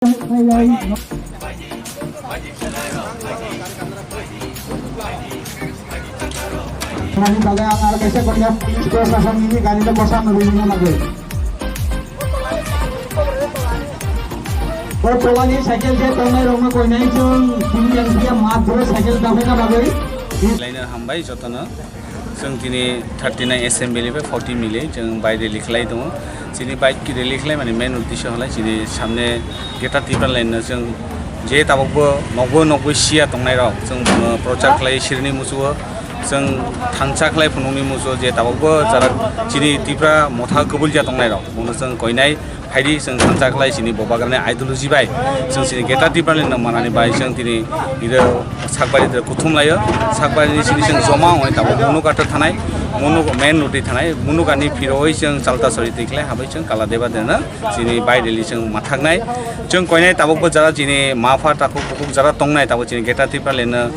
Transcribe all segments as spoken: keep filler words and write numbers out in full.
Nani bagwi ang aro kaisa koina police proshashan nini gari no bwsa no rwina bagwi. O tolani cycle je tongnai rokno koinai chwng tini yang dia mat bwrwi cycle dabaina bagwi. Laina hambai jotono. Chwng tini thirty nine assembly bai forty mili chwng bike rally khlai tongo. Chini bike rally khlai mani main uddesho halai chini samne Greater Tipraland no chwng je tabok bo nokbo nokbo siya tongnai rok chwng bono prochar khlai sirini musugo chwng thansa khlai phunukni musugo je tabok bo jara chini Tipra motha kwbulja tongnai rok bono chwng koinai phaidi chwng thansa khlai chini Bubagrani ideology bai chwng chini Greater Tipraland no manani bai chwng tini iro sakbari kuthum laio sakbari ni chini chwng joma ongoi tabok munuk atha thanai munuk main road thanai munuk ani phiroi chwng chalta sori tikhlai habai chwng kala deba dena chini bai rally chwng mathaknai chwng koinai tabok bo jara chini mapha takhuk bukhuk jara tongnai tabok chini Greater Tipraland no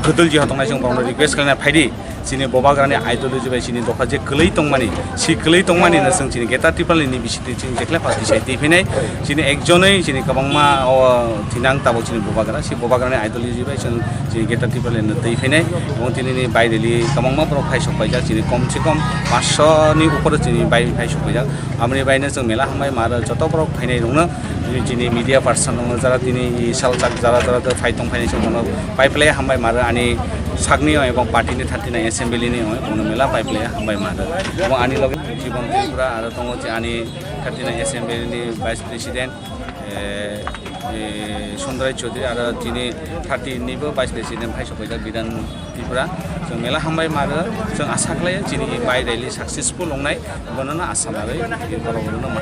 kwdwlji hotongnai chwng borokno request khlainai phaidi. Chini Bubagrani ideology bai chini dopha je kwlwi tongmani, si kwlwi tongmani no chwng chini Greater Tipraland ni bisingtwi chwng jekhle pha tisai twi phinai. Chini ekjonwi chini kwbangma o thinang tabok chini Bubagra, si Bubagrani ideology bai chwng chini Greater Tipraland no twi phinai. Omo tini ni bai rally kwbangma borok phai sok paijak, chini kom se kom paanch sho ni upor chini bai phai sok paijak. Aboni bai no chwng mela hambai ma rw joto borok phainai rokno. Chini media person rok jara tini salchak jara jara phai tong phainai chwng bono pai phlai hambai ma rw ani sakni o ebong party ni thirty nine assembly ni o bono mela pai phlai hambai ma rw. Omo ani loge Jibon Tripura aro tongo je ani thirty nine assembly ni vice president, eh, eh, Sundrai Chaudhary aro tini thirty ni bo vice president phai sok paijak Bidan Tripura. Chwng mela hambai ma rw chwng asa khlai chini bai rally successful ongnai bono no asa ma rw borok rok no ma.